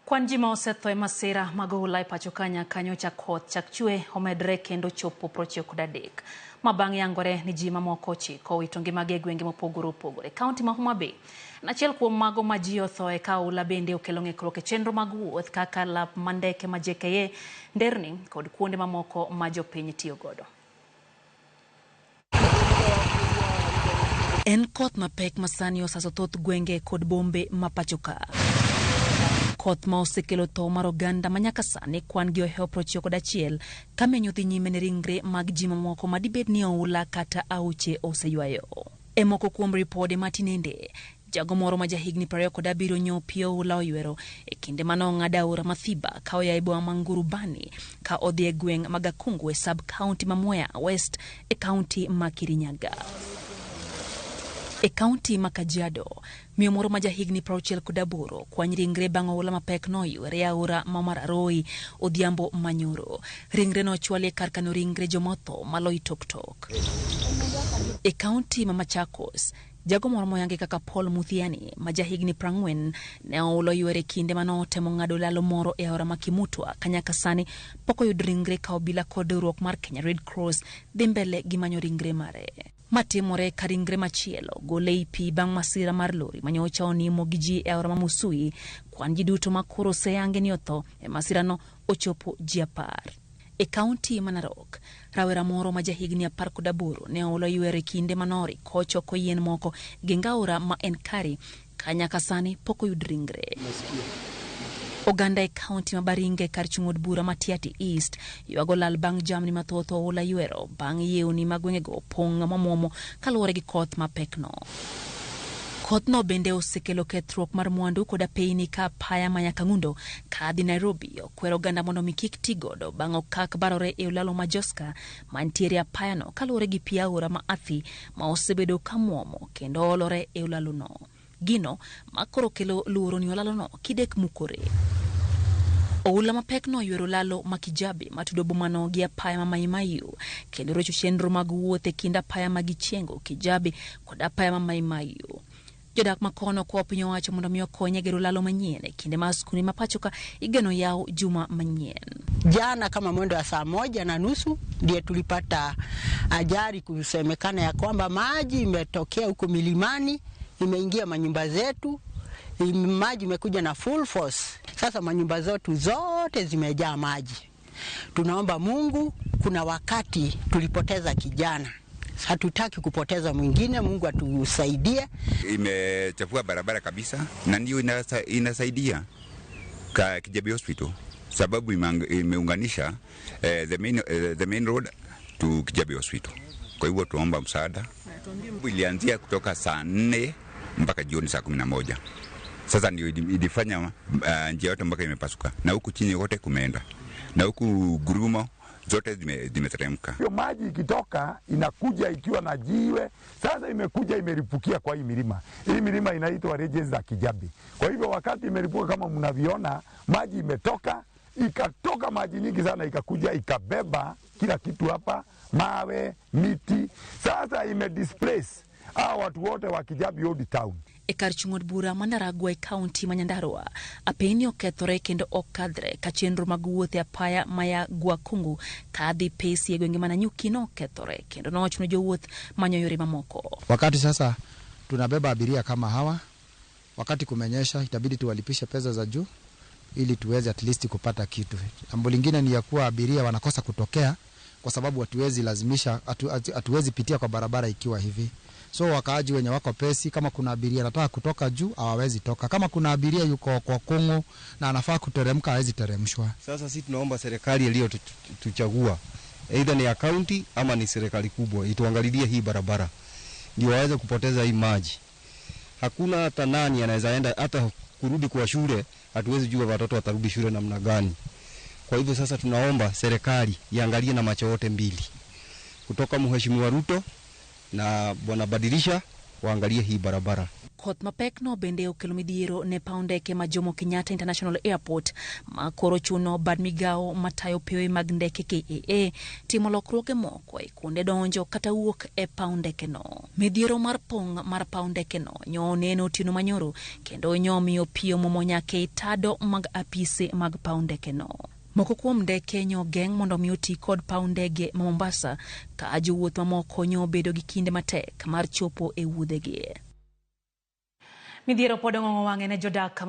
Kwan ji ma osetho e masira mag ohula e pacho ka nyaka nyocha koth chak chwe omedre kendo chopo 93. Ma bang' yangore ni ji mamoko 9 owito ngimagi e gwenge mopogore opogore. Kaunti ma Homa Bay en achiel kuom mago ma ji othoe ka ohula bende okelo ng'ikruok e chenro mag wuoth kaka lap ma ndeke ma JKIA, nderni kod kuonde mamoko ma jopiny tiyo godo. En koth mapek ma sani osaso thoth gwenge kod bombe ma pachoka. Koth ma osekelo tho mar oganda ma nyaka sani kwan gi ohewo 91 ka menyo dhi nyime ne ringre mag ji mamoko ma dibed ni oula kata aoche oseywayo. E moko kuom ripode ma tinende, Jago moro ma jahigni 27 nyo pi oula oywero e kinde mane ong'ado aora ma Thiba ka oya e boma ma Ngurubani ka odhi e gweng' ma Gakungu e sub county ma Mwea West e county ma Kirinyaga. E county ma Kajiado, miyo moro ma jahigni 68 kwany ringre bang' oula mapek noywere e aora ma Mararoi odhiambo manyoro. Ringre nochwali e kar kano ringre joma otho ma Loitoktok. E county ma Machakos, Jago moro moyangi kaka Paul Muthiani ma jahigni 40 ne oulo ywere e kinde mane otemo ng'ado lalo moro e aora ma Kimutwa ka nyaka sani pok oyud ringre ka obila kod riwruok mar Kenya Red Cross dhi mbele gi manyo ringre mare. Ma timore ka ringre machielo gol ei pi bang' masira mar lori manyocha onimo gi ji e aora ma Musui. Kwan ji duto ma koro oseyangi ni otho e masirano ochopo ji 10. E kaunti ma Narok, rawera moro ma jahigni 18 ne oolo ywero e kinde ma nori kochoko yien moko e geng aora ma Enkari ka nyaka sani pok oyud ringre. Oganda e kaunti ma Baringo e kar chung' od bura ma Tiaty East ywago lal bang' jamni mathoth oula ywero bang' yewni ma gwengego opong' momuomo kaluwore gi koth mapekno. Kothno bende osekelo kethruok mar mwandu kod apeyni ka apaya ma Nyakang'undo kadhi Nairobi okwero oganda mondo mi kik ti godo bang' okak barore e olalo ma Joska mantiere apayano kaluwore gi pi aora ma Athi ma osebedo ka muomo kendo olore e olalono. Gino ma koro kelo luoro ni olalono kidek mukore. Oula mapek noywero olalo ma Kijabe matudo bomano gi apaya ma Mai Mahiu kendo rocho chenro mag wuoth e kind apaya ma Gichiengo, Kijabe kod apaya ma Mai Mahiu. Jodak ma kono kwayo piny owacho mondo mi okony e gero lalo manyien e kinde ma skunde ma pachoka igeno yaw juma manyien. Jana kama mwendo ya saa 1:30 ndiye tulipata ajali kusemekana ya kwamba maji imetokea huko milimani, imeingia manyumba zetu, maji imekuja na full force. Sasa manyumba zetu zote zimejaa maji. Tunaomba Mungu, kuna wakati tulipoteza kijana, hatutaki kupoteza mwingine. Mungu atusaidie. Imechafua barabara kabisa na ndio inasaidia ka Kijabe Hospital sababu imeunganisha the main road to Kijabe Hospital. Kwa hivyo tuomba msaada. Ilianzia kutoka saa 4 mpaka jioni saa 11. Sasa ndio ilifanya njia yote mpaka imepasuka na huku chini yote kumeenda na huku gurumo zote zimeteremka. Hiyo maji ikitoka inakuja ikiwa na jiwe, sasa imekuja imeripukia kwa hii milima. Hii milima inaitwa ridges za Kijabe. Kwa hivyo wakati imeripuka kama mnavyoona, maji imetoka, ikatoka maji nyingi sana ikakuja ikabeba kila kitu hapa, mawe, miti. Sasa imedisplace hao watu wote wa Kijabe Old Town. E kar chung' od bura ma Ndaragwa e kaunti ma Nyandarua, apeyni okethore kendo ok kadhre ka chenro mag wuoth e apaya maya Gwakungu kadhi Pesi e gwenge ma Nanyuki nokethore kendo nochuno jowuoth manyo yore mamoko. Wakati sasa tunabeba abiria kama hawa, wakati kumenyesha itabidi tuwalipishe pesa za juu ili tuweze at least kupata kitu. Jambo lingine ni ya kuwa abiria wanakosa kutokea kwa sababu hatuwezi lazimisha, hatuwezi pitia kwa barabara ikiwa hivi. So wakaaji wenye wako Pesi, kama kuna abiria anataka kutoka juu hawawezi toka. Kama kuna abiria yuko kwa Kongo na anafaa kuteremka hawezi teremshwa. Sasa sisi tunaomba serikali iliyotuchagua, either ni ya county ama ni serikali kubwa, ituangalilie hii barabara ndio waweze kupoteza hii maji. Hakuna hata nani anaweza enda hata kurudi kwa shule, hatuwezi jua watoto watarudi shule namna gani. Kwa hivyo sasa tunaomba serikali iangalie na macho yote mbili, kutoka Mheshimiwa Ruto na Bwana Badilisha, waangalie hii barabara. Koth mapekno bende okelo midhiero ne paw ndeke ma Jomo Kenyatta International Airport ma koro chuno bad migawo matayo pewe mag ndeke KAA timo lokruoge moko e kuonde donjo kata wuok e paw ndekeno. Midhiero mar pong' mar paw ndekeno nyo oneno otieno manyoro kendo nyo omiyo pi omuomo nyaka e tado mag apise mag paw ndekeno. Moko kuom ndeke nyo ogeng' mondo mi oti kod paw ndege ma Mombasa ka jowuoth mamoko nyo obedo gi kinde matek mar chopo e wuodhegi. Midhiero pod ong'ong'o wang'e ne jodak.